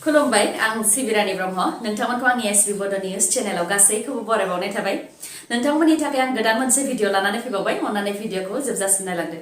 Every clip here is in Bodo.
खुलुमबाय आं सिबिरानि ब्रह्म नोंथांमोनखौ आंनि एसबी बड निउज चेनेलाव गासैखौबो बरायबावनाय थाबाय नोंथांमोननि थाखाय आं गोदान मोनसे भिडिअ लानानै फैबावबाय अन्नानै भिडिअखौ जोबजासिम नायलांदो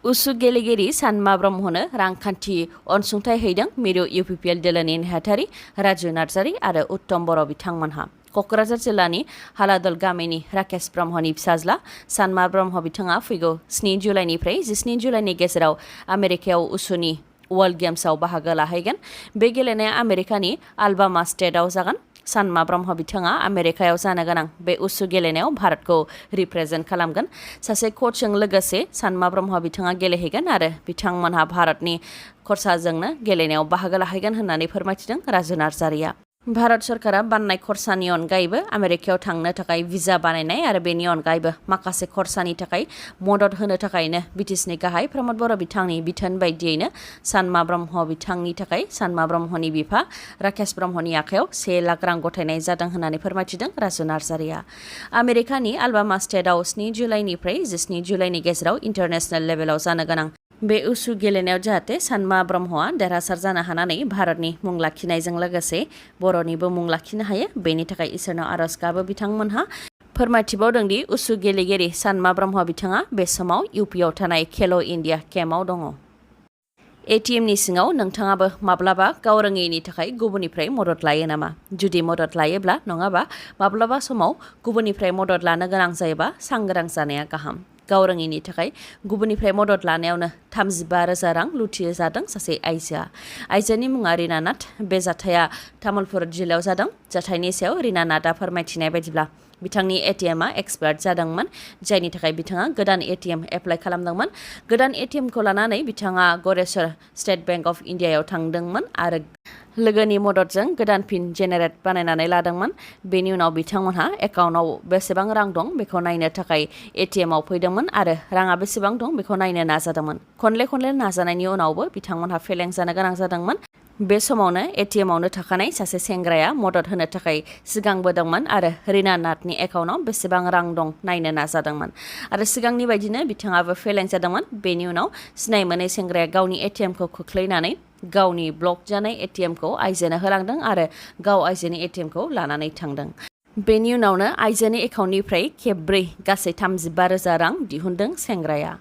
उसु गेलेगिरि सानमा ब्रह्मनो रांखान्थि अनसुंथाइ हैदों मिरु इउपिपिएल दोलोनि नेहाथारि राजु नार्जारि आरो उत्तम बर' बिथांमोनहा क'क्राझार जिल्लानि हालादल गामिनि राकेश ब्रह्मनि फिसाज्ला सानमा ब्रह्म बिथाङा फैगौ 7 जुलाइनिफ्राय 17 जुलाइनि गेजेराव आमेरिकायाव उसुनि वर्ल्ड गेम्सआव बाहागो लाहैगोन बे गेलेनाया आमेरिकानि आलबामा स्टेटआव जागोन सानमा ब्रह्म बिथाङा आमेरिकायाव जानो गोनां बे उसु गेलेनायाव भारतखौ रिप्रेजेन्ट खालामगोन सासे कचजों लोगोसे सानमा ब्रह्म बिथाङा गेलेहैगोन आरो बिथांमोनहा भारतनि खरसाजोंनो गेलेनायाव बाहागो लाहैगोन होननानै फोरमायथिदों राजु नार्जारिया भारत सरकारा बाननाय खरसानि अनगायैबो आमेरिकायाव थांनो थाखाय भिजा बानायनाय आरो बेनि अनगायैबो माखासे खरसानि थाखाय मदद होनो थाखायनो बिटिसिनि गाहाय प्रमद बर' बिथांनि बिथोन बायदियैनो सानमा ब्रह्म बिथांनि थाखाय सानमा ब्रह्मनि बिफा राकेश ब्रह्मनि आखायाव 1 लाख रां गथायनाय जादों होननानै फोरमायथिदों राजु नार्जारिया आमेरिकानि आलबामा स्टेटआव 7 जुलाइनिफ्राय 17 जुलाइनि गेजेराव इन्टारनेशनेल लेभेलाव जानो गोनां बे उसु गेलेनायाव जाहाथे सानमा ब्रह्मआ देरहासार जानो हानानै भारतनि मुं लाखिनायजों लोगोसे बर'निबो मुं लाखिनो हायो बेनि थाखाय इसोरनाव आरज गाबो बिथांमोनहा फोरमायथिबावदों दि उसु गेलेगिरि सानमा ब्रह्म बिथाङा बे समाव इउपिआव थानाय खेल' इन्डिया केम्पआव दङ एटिएमनि सिङाव नोंथाङाबो माब्लाबा गाव रोङैनि थाखाय गुबुननिफ्राय मदद लायो नामा जुदि मदद लायोब्ला नङाबा माब्लाबा समाव गुबुननिफ्राय मदद लानो गोनां जायोबा सांग्रां जानाया गाहाम गाव रोङैनि थाखाय गुबुननिफ्राय मदद लानायावनो 35,000 रां लुथि जादों सासे आइजोआ आइजोनि मुङा रिना नाथ बे जाथाया तामुलपुर जिल्लायाव जादों जाथायनि सायाव रिना नाथआ फोरमायथिनाय बायदिब्ला बिथांनि एटिएमआ एक्सपायार्ड जादोंमोन जायनि थाखाय बिथाङा गोदान एटिएम एप्लाइ खालामदोंमोन गोदान एटिएमखौ लानानै बिथाङा गरेस्वर स्टेट बैंक अफ इन्डियायाव थांदोंमोन आरो लोगोनि मददजों गोदान पिन जेनेरेट बानायनानै लादोंमोन बेनि उनाव बिथांमोनहा एकाउन्टआव बेसेबां रां दं बेखौ नायनो थाखाय एटिएमआव फैदोंमोन आरो राङा बेसेबां दं बेखौ नायनो नाजादोंमोन खनले नाजानायनि उनावबो बिथांमोनहा फेलें जानो गोनां जादोंमोन बे समावनो एटिएमआवनो थाखानाय सासे सेंग्राया मदद होनो थाखाय सिगांबोदोंमोन आरो रिना नाथनि एकाउन्टआव बेसेबां रां दं नायनो नाजादोंमोन आरो सिगांनि बायदिनो बिथाङाबो फेलें जादोंमोन बेनि उनाव सिनाय मोनै सेंग्राया गावनि एटिएमखौ खोख्लैनानै गावनि ब्लक जानाय एटिएमखौ आइजोनो होलांदों आरो गाव आइजोनि एटिएमखौ लानानै थांदों बेनि उनावनो आइजोनि एकाउन्टनिफ्राय खेबब्रै गासै 35,000 रां दिहुनदों सेंग्राया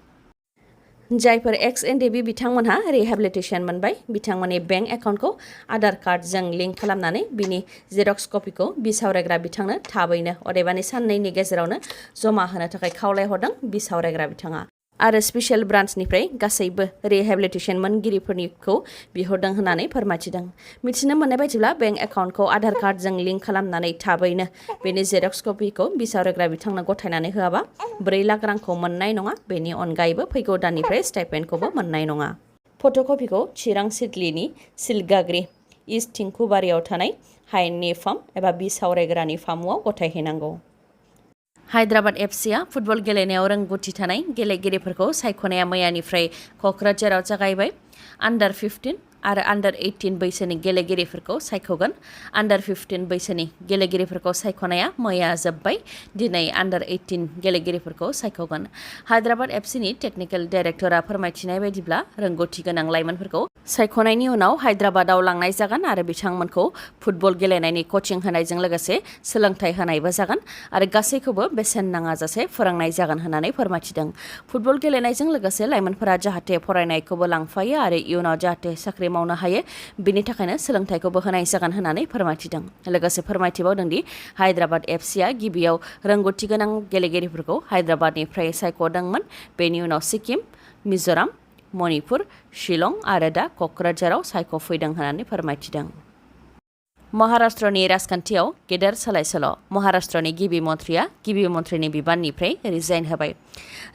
जायफोर EX-NDFB बिथांमोनहा रिहेबिलिटेसन मोनबाय बिथांमोननि बेंक एकाउन्टखौ आधार कार्डजों लिंक खालामनानै बिनि जेरक्स कपिखौ बिसावरायग्रा बिथांनो थाबैनो अदेबानि साननैनि गेजेरावनो जमा होनो थाखाय खावलायहरदों बिसावरायग्रा बिथाङा आरो स्पेशल ब्रान्चनिफ्राय गासैबो रिहेबिलिटेसन मोनगिरिफोरनिखौ बिहरदों होननानै फोरमायथिदों मिथिनो मोननाय बायदिब्ला बेंक एकाउन्टखौ आधार कार्डजों लिंक खालामनानै थाबैनो बेनि जेरक्स कपिखौ बिसावरायग्रा बिथांनो गथायनानै होआबा 4 लाख रांखौ मोननाय नङा बेनि अनगायैबो फैगौ दाननिफ्राय स्टाइपेन्डखौबो मोननाय नङा फट'कपिखौ चिरां सिडलिनि सिलगाग्रि इस्ट थिंखुबारियाव थानाय हायेननि फार्म एबा बिसावरायग्रानि फार्मआव गथायहैनांगौ हायद्राबाद एफसीआ फुटबल गेलेनायाव रोंगौथि थानाय गेलेगिरिफोरखौ सायख'नाया मैयानिफ्राय क'क्राझाराव जागायबाय आन्डार 15 आरो आन्डार 18 बैसोनि गेलेगिरिफोरखौ सायख'गोन आन्डार 15 बैसोनि गेलेगिरिफोरखौ सायख'नाया मैया जोब्बाय दिनै आन्डार 18 गेलेगिरिफोरखौ सायख'गोन हायद्राबाद एफसीनि टेकनिकेल डाइरेक्टरा फोरमायथिनाय बायदिब्ला रोंगौथि गोनां लाइमोनफोरखौ सायख'नायनि उनाव हायद्राबादाव लांनाय जागोन आरो बिथांमोनखौ फुटबल गेलेनायनि कचिं होनायजों लोगोसे सोलोंथाइ होनायबो जागोन आरो गासैखौबो बेसेन नाङाजासे फोरोंनाय जागोन होननानै फोरमायथिदों फुटबल गेलेनायजों लोगोसे लाइमोनफोरा जाहाथे फरायनायखौबो लांफायो आरो इयुनाव जाहाथे साख्रि मावनो हायो बिनि थाखायनो सोलोंथाइखौबो होनाय जागोन होननानै फोरमायथिदों लोगोसे फोरमायथिबावदों दि हायद्राबाद एफसीआ गिबियाव रोंगौथि गोनां गेलेगिरिफोरखौ हायद्राबादनिफ्राय सायख'दोंमोन बेनि उनाव सिक्किम मिज'राम मणिपुर शिलं आरो दा क'क्राझाराव सायख'फैदों होननानै फोरमायथिदों महाराष्ट्रनि राजखान्थियाव गेदेर सोलायसोल' महाराष्ट्रनि गिबि मन्थ्रिया गिबि मन्थ्रिनि बिबाननिफ्राय रिजाइन होबाय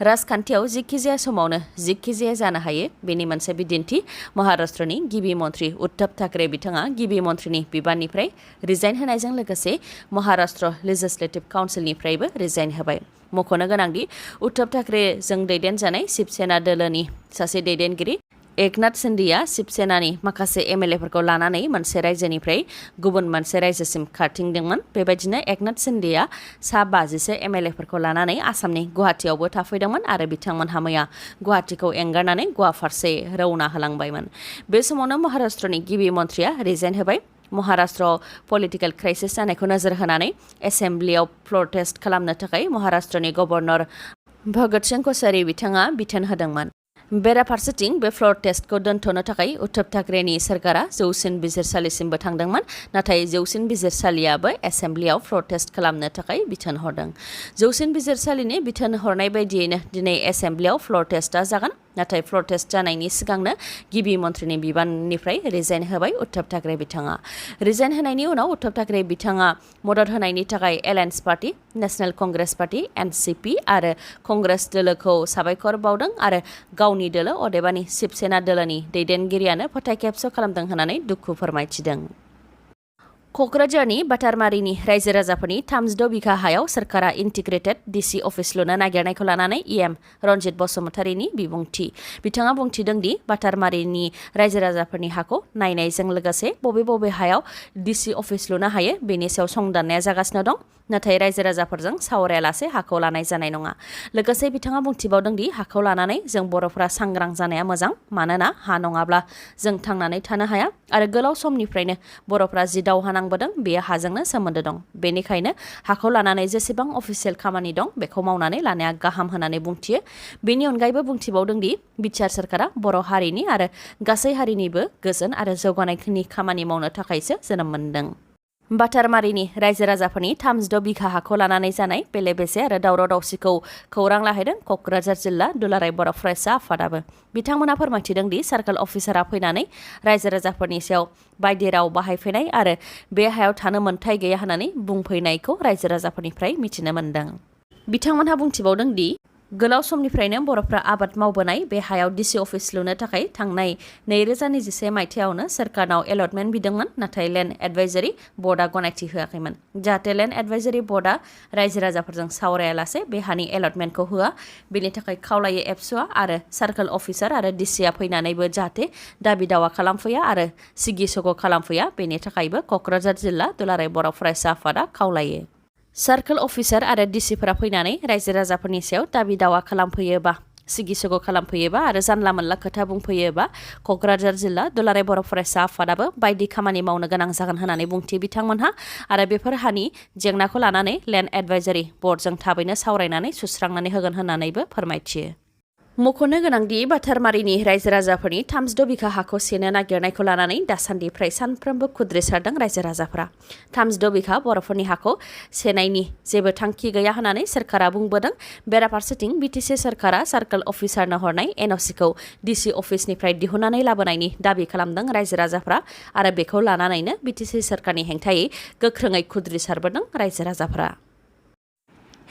राजखान्थियाव जिखिजाया समावनो जिखिजाया जानो हायो बेनि मोनसे बिदिन्थि महाराष्ट्रनि गिबि मन्थ्रि उद्धव ठाकरे बिथाङा गिबि मन्थ्रिनि बिबाननिफ्राय रिजाइन होनायजों लोगोसे महाराष्ट्र लेजिस्लेटिभ काउन्सिलनिफ्रायबो रिजाइन होबाय मख'नो गोनांदि उद्धव ठाकरेजों दैदेनजानाय शिबसेना दोलोनि सासे दैदेनगिरि एकनाथ शिन्देआ शिबसेनानि माखासे एमएलएफोरखौ लानानै मोनसे रायजोनिफ्राय गुबुन मोनसे रायजोसिम खारथिंदोंमोन। बेबायदिनो एकनाथ शिन्देआ सा 50सो एमएलएफोरखौ लानानै आसामनि गुवाहाटीयावबो थाफैदोंमोन आरो बिथांमोनहा मैया गुवाहाटीखौ एंगारनानै गवा फारसे रौना होलांबायमोन। बे समावनो महाराष्ट्रनि गिबि मन्थ्रिया रिजाइन होबाय। महाराष्ट्रआव पलिटिकल क्राइसिस जानायखौ नोजोर होनानै एसेम्ब्लियाव फ्ल'र टेस्ट खालामनो थाखाय महाराष्ट्रनि गभर्नर भगत सिंह कछारी बिथाङा बिथोन होदोंमोन। बेराफारसेथिं बे फ्ल'र टेस्टखौ दोनथ'नो थाखाय उद्धव ठाकरेनि सोरखारा जौसिन बिजिरसालिसिमबो थांदोंमोन, नाथाय जौसिन बिजिरसालियाबो एसेम्ब्लियाव फ्ल'र टेस्ट खालामनो थाखाय बिथोन हरदों। जौसिन बिजिरसालिनि बिथोन हरनाय बायदियैनो दिनै एसेम्ब्लियाव फ्ल'र टेस्टआ जागोन, नाथाय फ्ल'र टेस्ट जानायनि सिगांनो गिबि मन्थ्रिनि बिबाननिफ्राय रिजाइन होबाय उद्धव ठाकरे बिथाङा। रिजाइन होनायनि उनाव उद्धव ठाकरे बिथाङा मदद होनायनि थाखाय alliance party, national congress party NCP आरो कंग्रेस दोलोखौ साबायखर बावदों आरो गावनि दोलो अदेबानि शिबसेना दोलोनि दैदेनगिरियानो फोथायखेबस' खालामदों होननानै दुखु फोरमायथिदों। क'क्राझारनि बाटारमारिनि रायजो राजाफोरनि 36 बिघा हायाव सोरखारा इन्टिग्रेटेड डिसि अफिस लुनो नागिरनायखौ लानानै इएम रन्जित बसुमतारीनि बिबुंथि। बिथाङा बुंथिदों दि बाटारमारिनि रायजो राजाफोरनि हाखौ नायनायजों लोगोसे बबे हायाव डिसि अफिस लुनो हायो बेनि सायाव संदाननाया जागासिनो दं, नाथाय रायजो राजाफोरजों सावरायालासे हाखौ लानाय जानाय नङा। लोगोसे बिथाङा बुंथिबावदों दि हाखौ लानानै जों बर'फोरा सांग्रां जानाया मोजां, मानोना हा नङाब्ला जों थांनानै थानो हाया आरो गोलाव समनिफ्रायनो बर'फोरा जि दावहा नांबोदों बेयो हाजोंनो सोमोन्दो दं। बेनिखायनो हाखौ लानानै जेसेबां अफिसियेल खामानि दं बेखौ मावनानै लानाया गाहाम होननानै बुंथियो। बेनि अनगायैबो बुंथिबावदों दि बिटिआर सोरखारा बर' हारिनि आरो गासै हारिनिबो गोजोन आरो जौगानायनि खामानि मावनो थाखायसो जोनोम मोनदों। बाटारमारिनि रायजो राजाफोरनि 36 बिघा हाखौ लानानै जानाय बेले-बेजे आरो दावराव-दावसिखौ खौरां लाहैदों क'क्राझार जिल्ला दुलाराय बर' फरायसा आफादाबो। बिथांमोना फोरमायथिदों दि सार्कल अफिसारा फैनानै रायजो राजाफोरनि सायाव बायदि राव बाहायफैनाय आरो बे हायाव थानो मोन्थाय गैया होननानै बुंफैनायखौ रायजो राजाफोरनिफ्राय मिथिनो मोन्दों। बिथांमोनहा बुंथिबावदों दि गोलाव समनिफ्रायनो बर'फ्रा आबाद मावबोनाय बे हायाव डिसि अफिस लुनो थाखाय थांनाय 2021 मायथाइयावनो सोरखारनाव एलटमेन्ट बिदोंमोन, नाथाय लेन्ड एडभाइजारि बर्डआ गनायथि होआखैमोन। जाहाथे लेन्ड एडभाइजारि बर्डआ रायजो राजाफोरजों सावरायालासे बे हानि एलटमेन्टखौ होआ, बेनि थाखाय खावलायो एबसुआ आरो सार्कल अफिसार आरो डिसिआ फैनानैबो जाहाथे दाबि दावा खालामफैया आरो सिगि सग' खालामफैया, बेनि थाखायबो क'क्राझार जिल्ला दुलाराय बर' फरायसा आफादा खावलायो। सार्कल अफिसार आरो डिसिफोरा फैनानै रायजो राजाफोरनि सायाव दाबि दावा खालामफैयोबा, सिगि सग' खालामफैयोबा आरो जानला मोनला खोथा बुंफैयोबा क'क्राझार जिल्ला दुलाराय बर' फरायसा आफादाबो बायदि खामानि मावनो गोनां जागोन होननानै बुंथियो बिथांमोनहा आरो बेफोर हानि जेंनाखौ लानानै लेन्ड एडभाइजारि बर्डजों थाबैनो सावरायनानै सुस्रांनानै होगोन होननानैबो फोरमायथियो। मख'नो गोनांदि बाटारमारिनि रायजो राजाफोरनि 36 बिघा हाखौ सेनो नागिरनायखौ लानानै दासान्दि फ्राय सानफ्रोमबो खुद्रिसारदों रायजो राजाफोरा। 36 बिघा बर'फोरनि हाखौ सेनायनि जेबो थांखि गैया होननानै सोरखारा बुंबोदों। बेराफारसेथिं बिटिसि सोरखारा सार्कल अफिसारनो हरनाय एनअसिखौ डिसि अफिसनिफ्राय दिहुननानै लाबोनायनि दाबि खालामदों रायजो राजाफोरा आरो बेखौ लानानैनो बिटिसि सोरखारनि हेंथायै गोख्रोङै खुद्रिसारबोदों रायजो राजाफोरा।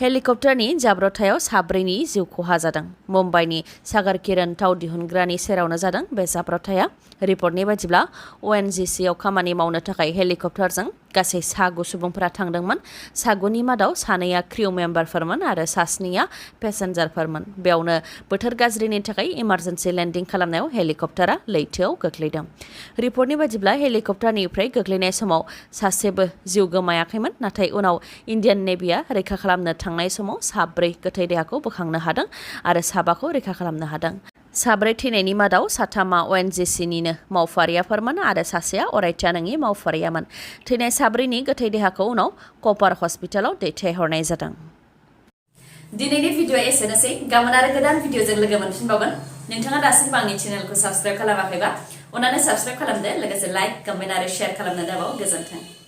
हेलिकप्टारनि जाब्रबथायाव 4नि जिउ खहा जादों। मुम्बाइनि सागर किरण थाव दिहुनग्रानि सेरावनो जादों बे जाब्रबथाया। रिपर्टनि बायदिब्ला ONGCआव खामानि मावनो थाखाय हेलिकप्टारजों गासै 7 सुबुंफोरा थांदोंमोन। 7नि मादाव 2आ क्रिउ मेम्बारफोरमोन आरो 7आ पेसेन्जारफोरमोन। बेयावनो बोथोर गाज्रिनि थाखाय इमार्जेन्सि लेन्डिं खालामनायाव हेलिकप्टारा लैथोआव गोग्लैदों। रिपर्टनि बायदिब्ला हेलिकप्टारनिफ्राय गोग्लैनाय समाव सासेबो जिउ गोमायाखैमोन, नाथाय उनाव इन्डियान नेभिआ रैखा खालामनो थांनाय समाव 4 गोथै देहाखौ बोखांनो हादों आरो 7खौ रैखा खालामनो हादों। 4 थैनायनि मादाव 3आ ONGCनिनो मावफारियाफोरमोन आरो 1आ अरायथा नङि मावफारियामोन। थैनाय 4नि गोथै देहाखौ उनाव कपार हस्पिटालाव दैथायहरनाय जादों। दिनैनि भिडिअ'आ एसेनोसै। गाबोन आरो गोदान भिडिअ'जों लोगो मोनफिनबावगोन। नोंथाङा दासिमबो आंनि चेनेलखौ साबस्क्राइब खालामाखैबा अन्नानै साबस्क्राइब खालामदो, लोगोसे लाइक, कमेन्ट आरो शेयार खालामनो दाबाव। गोजोन्थों।